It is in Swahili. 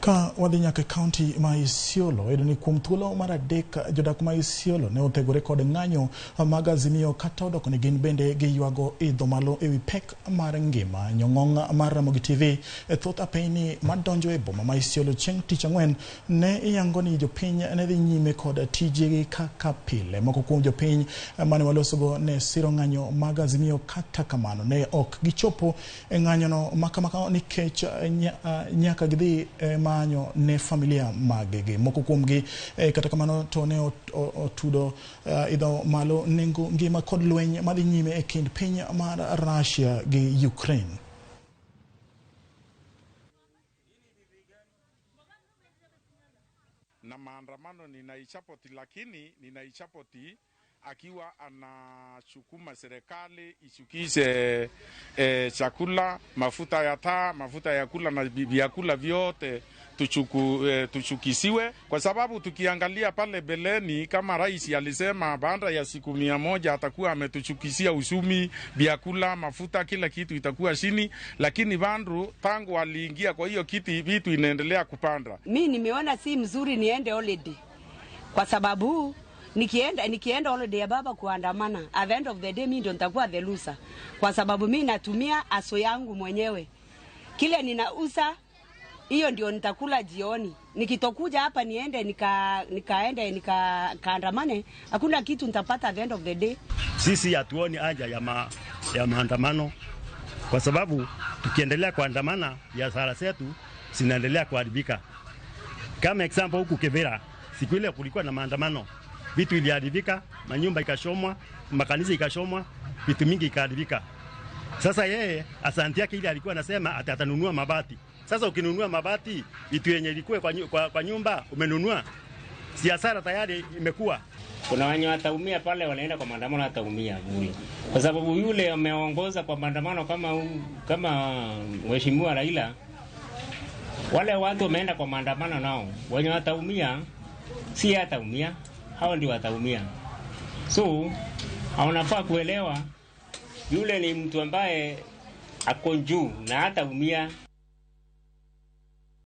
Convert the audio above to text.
Ka wadhi nyaka e kaunti ma Isiolo, iyudo ni kuom thuolo mar adek jodak ma Isiolo ne othegore kod ng'anyo mag Azimio kata odoko ni gin bende giywago idho malo ewi pek mar ngima. Nyong'ong' mar Ramogi TV e thoth apeyni madonjo e boma ma Isiolo chieng' tich ang'wen ne iyango ni jopiny ne dhi nyime kod tijegi kaka pile. Moko kuom jopiny mane walosogo ne siro ng'anyo mag Azimio, kata kamano ne ok gichopo e ng'anyono makamaka nikech nyaka gidhi manyo ne familia maggi. Moko kuomgi kata kamano to ne otudo idho malo nengo ngima kod lweny madhi nyime e kind piny mar Russia gi Ukraine. Na maandamano ninaisapoti, lakini ninaisapoti akiwa anasukuma serikali ishukishe chakula, mafuta ya taa, mafuta ya kula na vyakula vyote tuchukisiwe, kwa sababu tukiangalia pale beleni kama rais alisema baada ya siku 100 atakuwa ametuchukisia uchumi, vyakula, mafuta, kila kitu itakuwa chini, lakini bandu tangu aliingia kwa hiyo kiti vitu inaendelea kupanda. Mimi nimeona si mzuri niende holiday kwa sababu nikienda holiday ya baba kuandamana, at the end of the day mimi ndo nitakuwa the loser, kwa sababu mimi natumia aso yangu mwenyewe. Kile ninauza hiyo ndio nitakula jioni. Nikitokuja hapa niende nikaende nikaandamane, hakuna kitu nitapata at the end of the day. Sisi hatuoni haja ya maandamano, kwa sababu tukiendelea kuandamana biashara zetu zinaendelea kuharibika. Kama example huku Kibera, siku ile kulikuwa na maandamano, vitu iliharibika, manyumba ikashomwa, makanisa ikashomwa, vitu mingi ikaharibika. Sasa yeye asanti yake ile alikuwa anasema atanunua mabati. Sasa ukinunua mabati, vitu yenye ilikuwa kwa nyumba umenunua, si hasara tayari imekuwa. Kuna wenye wataumia pale, wanaenda kwa maandamano wataumia bure, kwa sababu yule ameongoza kwa maandamano kama Mheshimiwa Raila, wale watu wameenda kwa maandamano nao wenye wataumia si hataumia, hao ndio wataumia. So haunafaa kuelewa yule ni mtu ambaye ako juu na hataumia.